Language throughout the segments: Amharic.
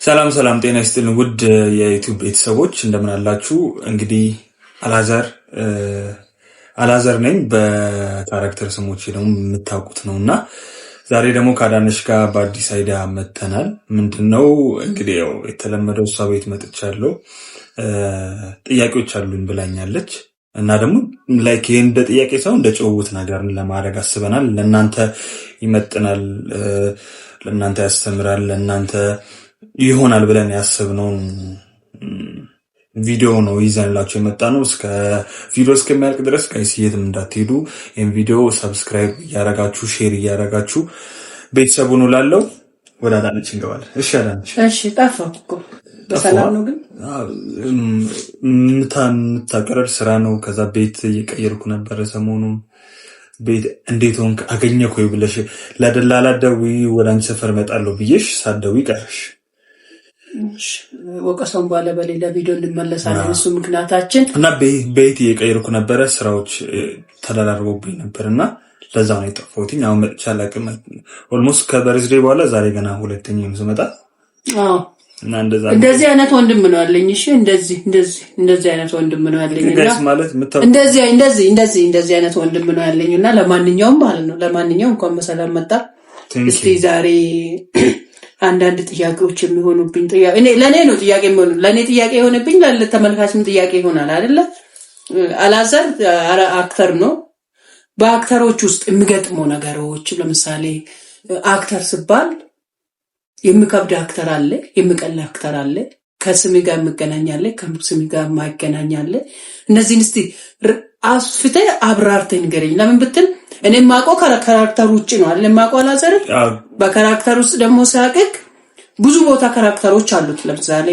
ሰላም ሰላም፣ ጤና ይስጥልን ውድ የ YouTube ቤተሰቦች እንደምን አላችሁ? እንግዲህ አላዛር አላዛር ነኝ። በ character ስሞች ደግሞ የምታውቁት ነው እና ዛሬ ደግሞ ከአዳነች ጋር በአዲስ idea መተናል። ምንድን ነው እንግዲህ ያው የተለመደው እሷ ቤት መጥቻለሁ። ጥያቄዎች አሉኝ ብላኛለች እና ደግሞ like ይህ እንደ ጥያቄ ሳይሆን እንደ ጭውውት ነገር ለማድረግ አስበናል። ለእናንተ ይመጥናል፣ ለእናንተ ያስተምራል፣ ለእናንተ ይሆናል ብለን ያሰብነውን ቪዲዮ ነው ይዘንላችሁ የመጣነው። እስከ ቪዲዮ እስከሚያልቅ ድረስ guys የትም እንዳትሄዱ። ይህም ቪዲዮ subscribe እያረጋችሁ share እያረጋችሁ ቤተሰቡን ላለው ወደ አዳነች እንገባለን። እሺ አዳነች። እሺ ጠፋሁ እኮ በሰላም ነው ግን? የምታቀረር ስራ ነው። ከዛ ቤት እየቀየርኩ ነበረ ሰሞኑን። ቤት እንዴት ሆንክ አገኘህ ወይ ብለሽ ለደላላ ደውዪ፣ ወደ አንቺ ሰፈር እመጣለሁ ብዬሽ ሳትደውዪ ቀረሽ። ወቀሰውን በኋላ በሌላ ቪዲዮ እንመለሳለን። እሱ ምክንያታችን እና ቤት እየቀየርኩ ነበረ፣ ስራዎች ተደራርበውብኝ ነበር እና ለዛ ነው የጠፋሁት። አሁን መጥቼ አላውቅም። Almost ከ birthday በኋላ ዛሬ ገና ሁለተኛ ስመጣ እና እንደዛ እንደዚህ አይነት ወንድም ነው ያለኝ። እሺ እንደዚህ እንደዚህ እንደዚህ አይነት ወንድም ነው ያለኝ እና ማለት እንደዚህ እንደዚህ እንደዚህ እንደዚህ አይነት ወንድም ነው ያለኝ እና ለማንኛውም ማለት ነው ለማንኛውም እንኳን በሰላም መጣ። እስቲ ዛሬ አንዳንድ ጥያቄዎች የሚሆኑብኝ ጥያቄ እኔ ለኔ ነው ጥያቄ የሚሆኑ ለኔ ጥያቄ የሆነብኝ ለተመልካችም ጥያቄ ይሆናል አይደለ? አላዛር actor ነው። በ actor ኦች ውስጥ የሚገጥሙ ነገሮች ለምሳሌ actor ሲባል የሚከብድ actor አለ፣ የሚቀል actor አለ፣ ከስሜ ጋር የሚገናኝ አለ፣ ከስሜ ጋር የማይገናኝ አለ። እነዚህን እስቲ አስፍተህ አብራርተህ ንገረኝ። ለምን ብትል እኔ የማውቀው character ውጭ ነው አይደል? የማውቀው አላዛርን በ character ውስጥ ደግሞ ሳቅክ ብዙ ቦታ character ኦች አሉት። ለምሳሌ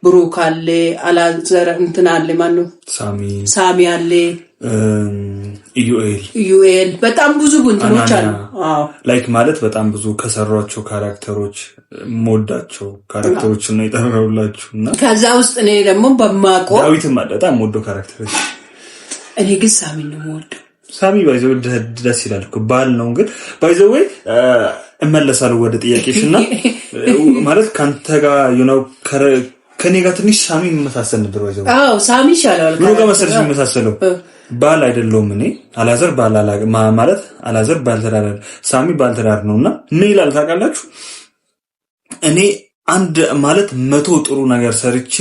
ብሩክ አለ፣ አላዘር እንትን አለ፣ ማነው ሳሚ አለ፣ ኢዩኤል ኢዩኤል፣ በጣም ብዙ እንትኖች አሉ። Like ማለት በጣም ብዙ ከሰሯቸው character ኦች የምወዳቸው character ኦች ነው የጠራሁላችሁ እና ከዛ ውስጥ እኔ ደግሞ በማውቀው ዳዊትም አለ፣ በጣም የምወደው character ኦች። እኔ ግን ሳሚ ነው የምወደው። ሳሚ by the way ደስ ይላል እኮ ባል ነው። ግን by the way እመለሳለሁ ወደ ጥያቄሽ እና ማለት ከአንተ ጋር you know ከኔ ጋር ትንሽ ሳሚ የሚመሳሰል ነበር። By the way አዎ ሳሚ ይሻላል። ምኑ ጋር መሰለሽ የሚመሳሰለው? ባል አይደለሁም እኔ አላዘር ባል ማለት አላዘር ባልትዳር ሳሚ ባልትዳር ነው እና ምን ይላል ታውቃላችሁ? እኔ አንድ ማለት 100 ጥሩ ነገር ሰርቼ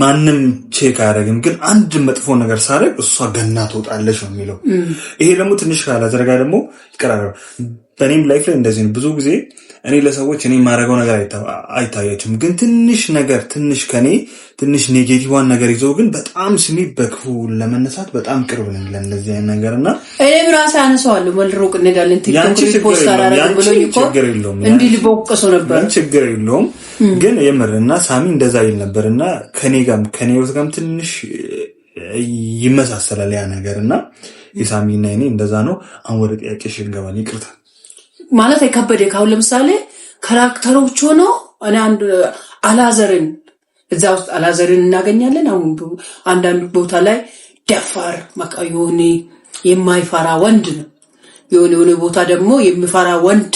ማንም check አያደርግም፣ ግን አንድ መጥፎ ነገር ሳደርግ እሷ ገና ትወጣለች ነው የሚለው። ይሄ ደግሞ ትንሽ ካላዘር ጋር ደግሞ ይቀራረባል። በእኔም life ላይ እንደዚህ ነው። ብዙ ጊዜ እኔ ለሰዎች እኔ የማደርገው ነገር አይታያቸውም፣ ግን ትንሽ ነገር ትንሽ ከኔ ትንሽ negative ዋን ነገር ይዘው ግን በጣም ስሜ በክፉ ለመነሳት በጣም ቅርብ ነኝ ለእንደዚህ አይነት ነገር እና እኔም ራሴ አነሳዋለሁ። መልሩቅ እንሄዳለን። TikTok repost አላደርግም ብሎኝ እኮ ችግር የለውም እንዲህ ሊቦቅሱ ነበር። ችግር የለውም ግን የምር እና ሳሚ እንደዛ ይል ነበር እና ከኔ ጋርም ከኔ ህይወት ጋርም ትንሽ ይመሳሰላል ያ ነገር እና የሳሚ እና እኔ እንደዛ ነው። አሁን ወደ ጥያቄሽ እንገባለን። ይቅርታ ማለት የከበደ ካሁን ለምሳሌ character ኦች ሆነው እኔ አንድ አላዘርን እዛ ውስጥ አላዘርን እናገኛለን። አሁን አንዳንድ ቦታ ላይ ደፋር በቃ የሆነ የማይፈራ ወንድ ነው። የሆነ የሆነ ቦታ ደግሞ የሚፈራ ወንድ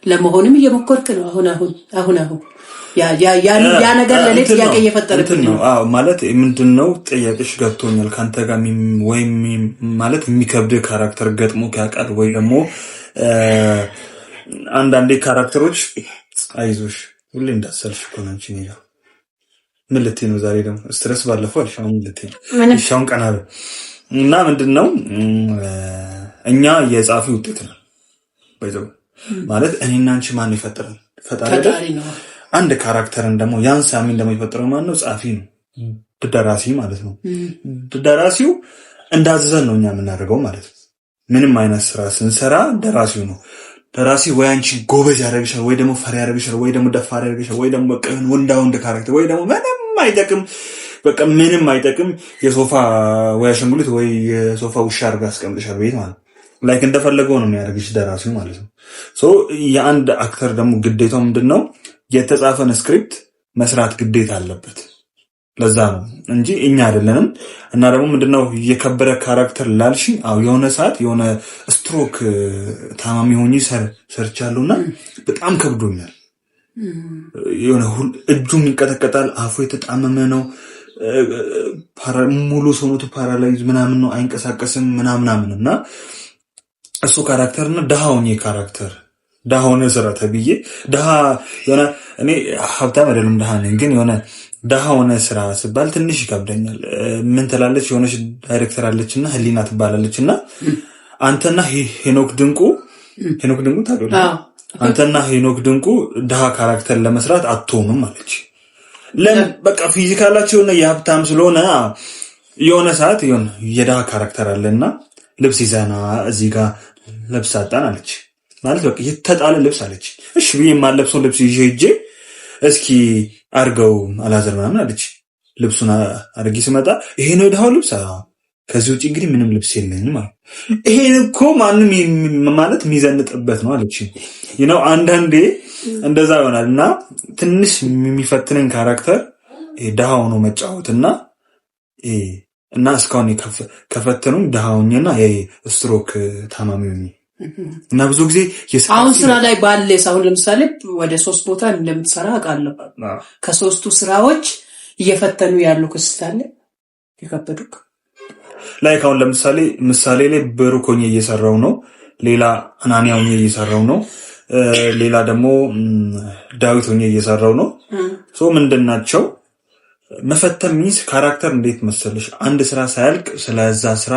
ለመሆንም እየሞከርክ ነው። አሁን አሁን አሁን አሁን ያ ነገር ለኔ ጥያቄ እየፈጠረብኝ ነው። አዎ ማለት ምንድን ነው ጥያቄሽ ገብቶኛል። ከአንተ ጋር ወይም ማለት የሚከብድ character ገጥሞ ያውቃል ወይ ደግሞ አንዳንዴ character ኦች አይዞሽ ሁሌ እንዳሰልሽ እኮ ነው አንቺ እኔ ጋር ምን ልትይ ነው ዛሬ ደግሞ stress ባለፈው አልሽ አሁን ምን ልትይ ነው? እሺ አሁን ቀና በይ እና ምንድን ነው እኛ የጻፊ ውጤት ነው by the way ማለት እኔና አንቺ ማን ነው የፈጠረን? ፈጣሪ አይደል? አንድ character ን ደግሞ ያን ሳሚን ደግሞ የፈጠረው ማን ነው? ጻፊ ነው፣ ደራሲ ማለት ነው። ደራሲው እንዳዘዘን ነው እኛ የምናደርገው ማለት ነው። ምንም አይነት ስራ ስንሰራ ደራሲው ነው። ደራሲ ወይ አንቺ ጎበዝ ያደርግሻል፣ ወይ ደግሞ ፈሪ ያደርግሻል፣ ወይ ደግሞ ደፋር ያደርግሻል፣ ወይ ደግሞ በቃ ወንዳ ወንድ character፣ ወይ ደግሞ ምንም አይጠቅም፣ በቃ ምንም አይጠቅም የሶፋ ወይ አሻንጉሊት ወይ የሶፋ ውሻ አድርጋ ያስቀምጥሻል ቤት ማለት ነው። Like እንደፈለገው ነው የሚያደርግሽ ደራሲው ማለት ነው። So የአንድ actor ደግሞ ግዴታው ምንድን ነው? የተጻፈን script መስራት ግዴታ አለበት። ለዛ ነው እንጂ እኛ አይደለንም። እና ደግሞ ምንድነው የከበረ character ላልሽ፣ አዎ የሆነ ሰዓት የሆነ ስትሮክ ታማሚ ሆኜ ሰርቻለሁ እና በጣም ከብዶኛል። የሆነ እጁም ይንቀጠቀጣል፣ አፉ የተጣመመ ነው፣ ሙሉ ሰውነቱ paralyze ምናምን ነው፣ አይንቀሳቀስም ምናምናምን። እና እሱ character እና ድሃ ሆኜ character ድሃ ሆነ ስራ ተብዬ፣ ድሃ የሆነ፣ እኔ ሀብታም አይደለም ድሃ ነኝ፣ ግን የሆነ ድሃ ሆነ ስራ ስባል ትንሽ ይከብደኛል። ምን ትላለች የሆነች ዳይሬክተር አለች እና ህሊና ትባላለች። እና አንተና ሄኖክ ድንቁ፣ ሄኖክ ድንቁ ታውቂዋለሽ? አንተና ሄኖክ ድንቁ ድሃ character ለመስራት አትሆኑም አለች። ለምን? በቃ physical ኣቸው የሆነ የሀብታም ስለሆነ የሆነ ሰዓት የሆነ የድሃ character አለና ልብስ ይዘና እዚህ ጋር ልብስ አጣን አለች። ማለት በቃ የተጣለ ልብስ አለች። እሺ ብዬ የማለብሰውን ልብስ ይዤ ሄጄ እስኪ አርገው አላዘር ምናምን አለች። ልብሱን አድርጌ ስመጣ ይሄ ነው የድሃው ልብስ፣ ከዚህ ውጭ እንግዲህ ምንም ልብስ የለኝም ማለት፣ ይሄን እኮ ማንም ማለት የሚዘንጥበት ነው አለች። አንዳንዴ እንደዛ ይሆናል። እና ትንሽ የሚፈትነኝ character ድሃ ሆኖ መጫወት እና እስካሁን ከፈተኑኝ ድሃ ሆኜና ስትሮክ ታማሚ ሆኜ እና ብዙ ጊዜ አሁን ስራ ላይ ባለ፣ አሁን ለምሳሌ ወደ ሶስት ቦታ እንደምትሰራ አውቃለሁ። ከሶስቱ ስራዎች እየፈተኑ ያሉ ክስት አለ የከበዱክ? Like አሁን ለምሳሌ ምሳሌ ላይ ብሩክ ሆኜ እየሰራው ነው። ሌላ አናንያ ሆኜ እየሰራው ነው። ሌላ ደግሞ ዳዊት ሆኜ እየሰራው ነው። So ምንድን ናቸው መፈተን means character እንዴት መሰለሽ፣ አንድ ስራ ሳያልቅ ስለዛ ስራ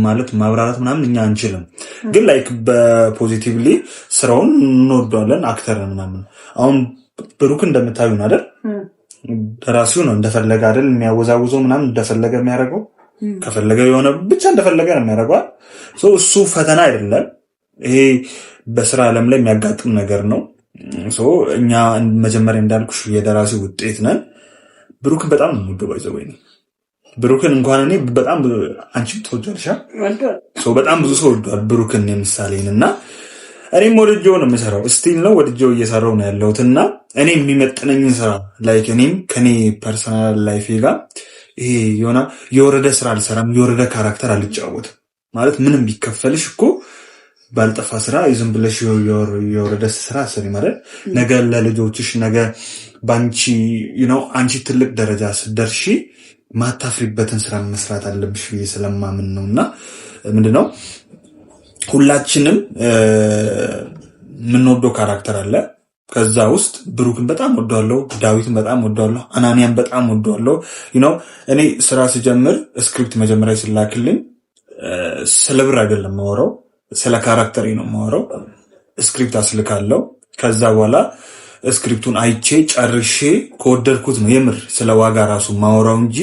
ማለት ማብራራት ምናምን እኛ አንችልም። ግን like በ positively ስራውን እንወደዋለን፣ actor ምናምን። አሁን ብሩክ እንደምታዩን አይደል፣ ደራሲው ነው፣ እንደፈለገ አይደል የሚያወዛውዘው ምናምን፣ እንደፈለገ የሚያደርገው፣ ከፈለገ የሆነ ብቻ እንደፈለገ ነው የሚያደርገዋል። እሱ ፈተና አይደለም። ይሄ በስራ ዓለም ላይ የሚያጋጥም ነገር ነው። እኛ መጀመሪያ እንዳልኩሽ የደራሲው ውጤት ነን። ብሩክን በጣም ነው የምወደው። By the way ብሩክን እንኳን እኔ በጣም፣ አንቺም ትወጃለሽ። በጣም ብዙ ሰው ወዷል ብሩክን የምሳሌን። እና እኔም ወድጄው ነው የምሰራው። Still ነው ወድጄው እየሰራው ነው ያለሁት። እና እኔ የሚመጥነኝን ስራ like እኔም ከኔ personal life ኤ ጋር ይሄ የሆነ የወረደ ስራ አልሰራም፣ የወረደ character አልጫወትም። ማለት ምንም ቢከፈልሽ እኮ ባልጠፋ ስራ ዝም ብለሽ የወረደ ስራ ስሪ ማለት ነገ ለልጆችሽ፣ ነገ በአንቺ ነው አንቺ ትልቅ ደረጃ ስትደርሺ ማታፍሪበትን ስራ መስራት አለብሽ ብዬ ስለማምን ነው። እና ምንድነው፣ ሁላችንም የምንወደው character አለ። ከዛ ውስጥ ብሩክን በጣም ወደዋለሁ፣ ዳዊትን በጣም ወደዋለሁ፣ አናንያን በጣም ወደዋለሁ። እኔ ስራ ስጀምር script መጀመሪያ ስላክልኝ ስለ ብር አይደለም የማወራው፣ ስለ character ኤ ነው የማወራው። Script አስልካለሁ። ከዛ በኋላ script ኡን አይቼ ጨርሼ ከወደድኩት ነው የምር ስለ ዋጋ ራሱ ማወራው እንጂ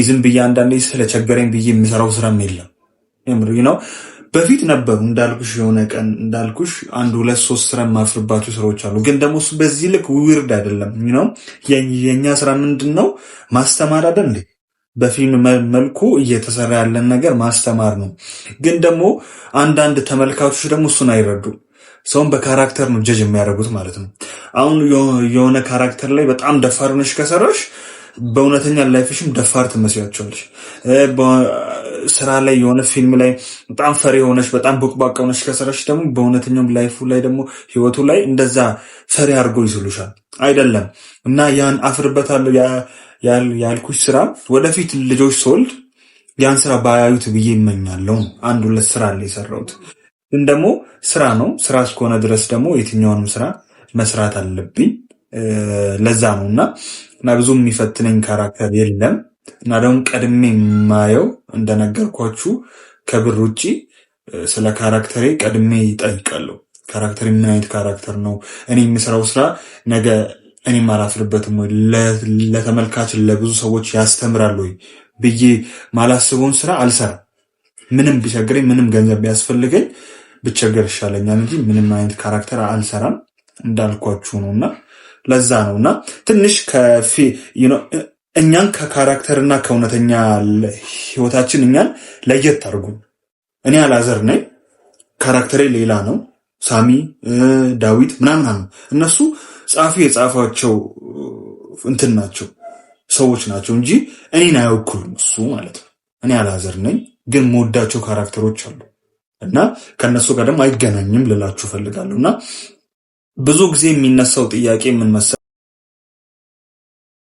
ዝም ብዬ አንዳንዴ ስለቸገረኝ ብዬ የምሰራው ስራም የለም። የምር ነው። በፊት ነበሩ እንዳልኩሽ፣ የሆነ ቀን እንዳልኩሽ አንድ ሁለት ሶስት ስራ የማፍርባቸው ስራዎች አሉ። ግን ደግሞ እሱ በዚህ ልክ weird አይደለም ነው። የእኛ ስራ ምንድን ነው? ማስተማር አይደል እንዴ? በፊልም መልኩ እየተሰራ ያለን ነገር ማስተማር ነው። ግን ደግሞ አንዳንድ ተመልካቾች ደግሞ እሱን አይረዱም። ሰውን በ character ነው judge የሚያደርጉት ማለት ነው። አሁን የሆነ character ላይ በጣም ደፋር ሆነሽ ከሰራሽ በእውነተኛ life ሽም ደፋር ትመስያቸዋለሽ። ስራ ላይ የሆነ ፊልም ላይ በጣም ፈሪ ሆነሽ፣ በጣም ቦቅቧቃ ሆነሽ ከሰራሽ ደግሞ በእውነተኛውም life ኡ ላይ ደግሞ ህይወቱ ላይ እንደዛ ፈሪ አድርጎ ይስሉሻል። አይደለም። እና ያን አፍርበታለሁ ያልኩሽ ስራ ወደፊት ልጆች ስወልድ ያን ስራ ባያዩት ብዬ ይመኛለሁ። አንድ ሁለት ስራ አለ የሰራሁት፣ ግን ደግሞ ስራ ነው። ስራ እስከሆነ ድረስ ደግሞ የትኛውንም ስራ መስራት አለብኝ። ለዛ ነው። እና ብዙ የሚፈትነኝ character የለም። እና ደግሞ ቀድሜ የማየው እንደነገርኳችሁ ከብር ውጭ ስለ character ኤ ቀድሜ ይጠይቃለሁ። Character ምን አይነት character ነው? እኔ የምሰራው ስራ ነገ እኔም አላፍርበትም ወይ፣ ለተመልካች ለብዙ ሰዎች ያስተምራል ወይ ብዬ ማላስበውን ስራ አልሰራም። ምንም ቢቸግረኝ፣ ምንም ገንዘብ ቢያስፈልገኝ ብቸገር ይሻለኛል እንጂ ምንም አይነት character አልሰራም እንዳልኳችሁ ነው። እና ለዛ ነው። እና ትንሽ እኛን ከ character እና ከእውነተኛ ህይወታችን እኛን ለየት አድርጉ። እኔ አላዘር ነኝ፣ character ኤ ሌላ ነው። ሳሚ፣ ዳዊት ምናምን ነው። እነሱ ጸሐፊ የጻፏቸው እንትን ናቸው፣ ሰዎች ናቸው እንጂ እኔን አይወክሉም እሱ ማለት ነው። እኔ አላዘር ነኝ፣ ግን መወዳቸው character ኦች አሉ እና ከእነሱ ጋር ደግሞ አይገናኝም ልላችሁ ፈልጋለሁ። እና ብዙ ጊዜ የሚነሳው ጥያቄ ምን መሰለህ?